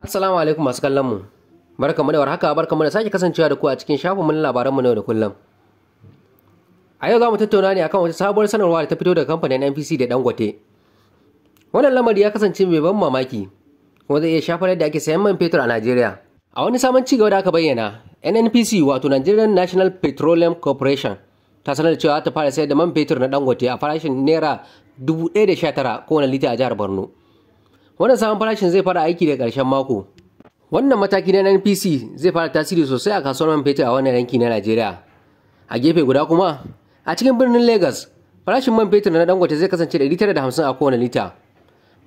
Assalamu alaikum masu kallon mu. Barkamu da warhaka, barkamu da sake kasancewa da ku a cikin shafin mu na labaran mu na yau da kullum. A yau za mu tattauna ne akan wata sabuwar sanarwa da ta fito daga kamfanin NPC da Dangote. Wannan lamari ya kasance mai ban mamaki, kuma zai iya shafar yadda ake sayan man fetur a Najeriya. A wani sabon cigaba da aka bayyana, NNPC, wato Nigerian National Petroleum Corporation, ta sanar da cewa ta fara sayar da man fetur na Dangote a farashin naira 1,019 kowane lita a jihar Borno. Wannan sabon farashin zai fara aiki da ƙarshen mako. Wannan mataki na NNPC zai fara tasiri sosai a kasuwar man fetur a wannan yanki na Najeriya. A gefe guda kuma, a cikin birnin Lagos, farashin man fetur na Dangote zai kasance 950 a kowane lita.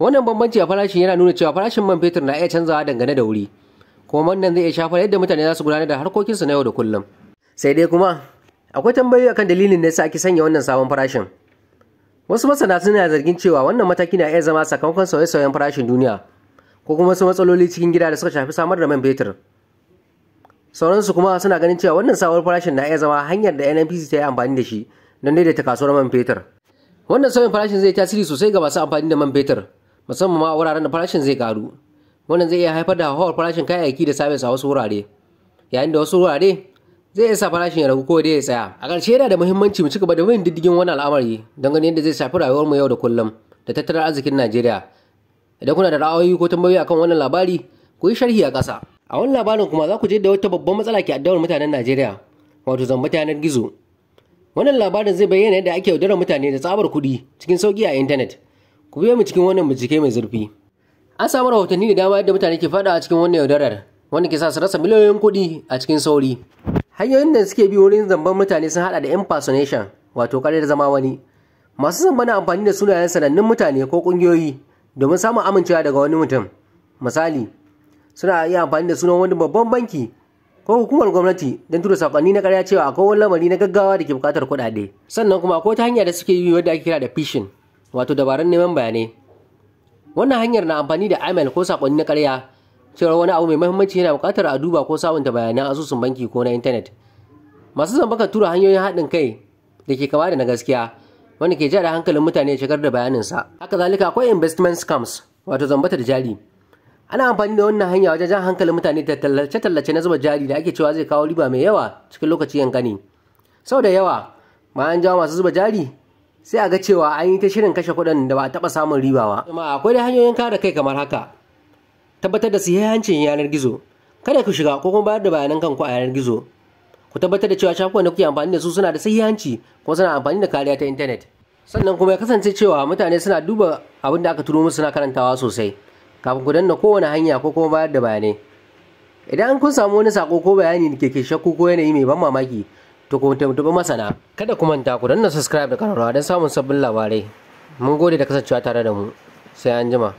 Wannan bambanci a farashin yana nuna cewa farashin man fetur na iya canzawa dangane da wuri, kuma wannan zai iya shafar yadda mutane za su gudanar da harkokinsu na yau da kullum. Sai dai kuma, akwai tambayoyi akan dalilin da yasa ake sanya wannan sabon farashin. Wasu masana suna zargin cewa wannan mataki na iya zama sakamakon sauye-sauyen farashin duniya ko kuma wasu matsaloli cikin gida da suka shafi samar da man fetur. Sauransu kuma suna ganin cewa wannan sabuwar farashin na iya zama hanyar da NNPC ta yi amfani da shi don daidaita kasuwar man fetur. Wannan sauyin farashin zai tasiri sosai ga masu amfani da man fetur, musamman ma a wuraren da farashin zai karu. Wannan zai iya haifar da hauhawar farashin kayayyaki da sabis a wasu wurare, yayin da wasu wurare zai iya sa farashin ya ragu ko dai ya tsaya. A ƙarshe, yana da muhimmanci mu ci gaba da bin diddigin wannan al'amari don ganin yadda zai shafi rayuwar mu yau da kullum da tattalin arzikin Najeriya. Idan kuna da ra'ayoyi ko tambayoyi akan wannan labari, ku yi sharhi a ƙasa. A wannan labarin kuma za ku je da wata babban matsala ke addabar mutanen Najeriya, wato zamba ta yanar gizo. Wannan labarin zai bayyana yadda ake yaudarar mutane da tsabar kuɗi cikin sauƙi a intanet. Ku biyo mu cikin wannan bincike mai zurfi. An samu rahotanni da dama yadda mutane ke faɗa a cikin wannan yaudarar, wanda ke sa su rasa miliyoyin kuɗi a cikin sauri. Hanyoyin da suke bi wurin zamban mutane sun hada da impersonation, wato karyar zama wani. Masu zamba na amfani da sunayen sanannun mutane ko kungiyoyi domin samun amincewa daga wani mutum. Misali, suna iya amfani da sunan wani babban banki ko hukumar gwamnati don tura sakonni na karya cewa akwai wani lamari na gaggawa da ke bukatar kuɗaɗe. Sannan kuma akwai wata hanya da suke yi wadda ake kira da phishing, wato dabarun neman bayanai. Wannan hanyar na amfani da email ko sakonni na karya cewar wani abu mai mahimmanci yana buƙatar a duba ko sabunta bayanan asusun banki ko na intanet. Masu zamba kan tura hanyoyin haɗin kai da ke kama da na gaskiya, wanda ke da hankalin mutane shigar da bayaninsa. Haka zalika, akwai investment scams, wato zambatar jari. Ana amfani da wannan hanya wajen jan hankalin mutane da tallace-tallace na zuba jari da ake cewa zai kawo riba mai yawa cikin lokaci kankani. Sau da yawa, bayan jawo masu zuba jari, sai a ga cewa an yi ta shirin kashe kuɗin da ba a taɓa samun riba ba. Amma akwai da hanyoyin kare kai kamar haka: Tabbatar da sahihancin yanar gizo. Kada ku shiga ko kuma bayar da bayanan kanku a yanar gizo. Ku tabbatar da cewa shafukan da kuke amfani da su suna da sahihanci ko suna amfani da kariya ta intanet. Sannan kuma ya kasance cewa mutane suna duba abin da aka turo musu, suna karantawa sosai kafin ku danna kowane hanya ko kuma bayar da bayanai. Idan kun samu wani sako ko bayani da ke shakku ko yanayi mai ban mamaki, to ku tuntuɓi masana. Kada ku manta ku danna subscribe da kararrawa don samun sabbin labarai. Mun gode da kasancewa tare da mu. Sai an jima.